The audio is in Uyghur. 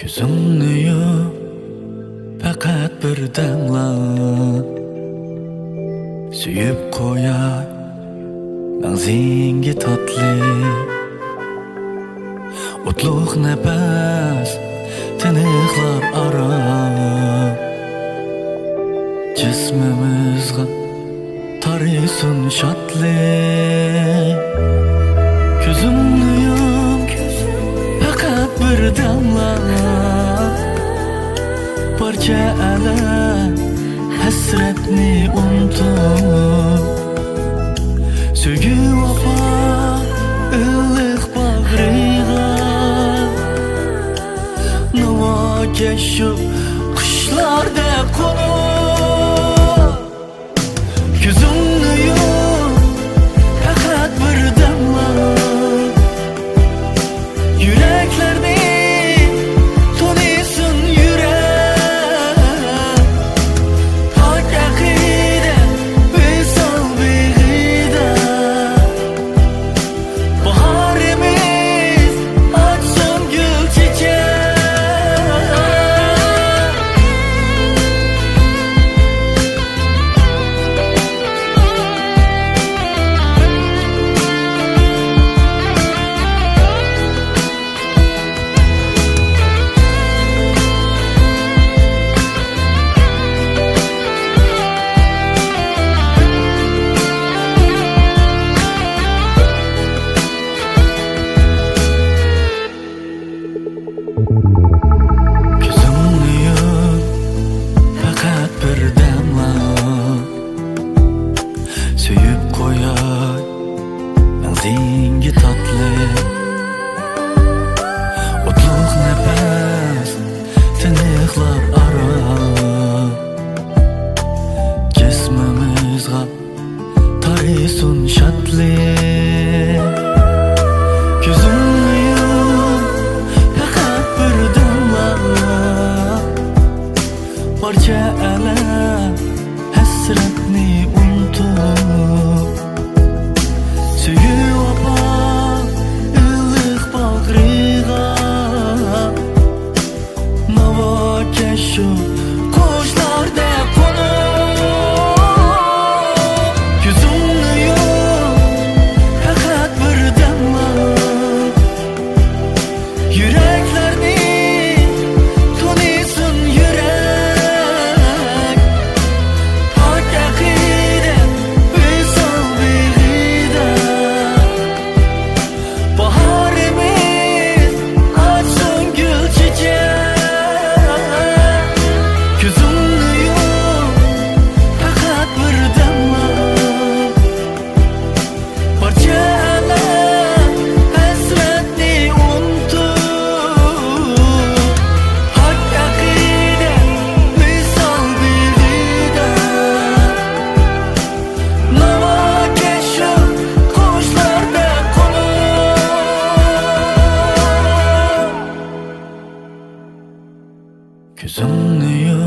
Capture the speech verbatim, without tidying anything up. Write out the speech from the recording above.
كۆزۈڭنى يۇم، پەقەت بىردەملا سۆيۈپ قوياي، مەڭزىڭگە تاتلىق ئوتلۇق نەپەس تىنىقلار ئارا، جىسمىمىزغا تارىسۇن شادلىق. كۆزۈڭنى يۇم، پەقەت بىردەملا بارچە ئەلەم، ھەسرەتنى ئۇنتۇپ، سۆيگۈ، ۋاپا، ئىللىق باغرىغا ناۋا كەشۇپ قۇشلاردەك قونۇپ. كۆزۈڭنى يۇم، پەقەت بىردەملا يۈرەكلەرنى تونۇسۇن يۈرەك. پاك ئەقىدە ۋىسال بېغىدا باھارىمىز ئاچسۇن گۈل چېچەك. كۆزۈڭنى يۇم، پەقەت بىردەملا سۆيۈپ قوياي، مەڭزىڭگە تاتلىق ئوتلۇق نەپەس تىنىقلار ئارا، جىسمىمىزغا تارىسۇن شادلىق. كۆزۈڭنى يۇم، پەقەت بىردەملا بارچە ئەلەم، ھەسرەتنى ئۇنتۇپ، سۆيگۈ، ۋاپا، ئىللىق باغرىغا ناۋا كەشۇپ قۇشلاردەك قونۇپ. كۆزۈڭنى يۇم، پەقەت بىردەملا يۈرەكلەرنى تونۇسۇن يۈرەك. پاك ئەقىدە ۋىسال بېغىدا باھارىمىز ئاچسۇن گۈل چېچەك. كۆزۈڭنى يۇم، پەقەت بىردەملا بارچە ئەلەم، ھەسرەتنى ئۇنتۇپ، پاك ئەقىدە ۋىسال بېغىدا ناۋا كەشۇپ قۇشلاردەك قونۇپ. كۆزۈڭنى يۇم،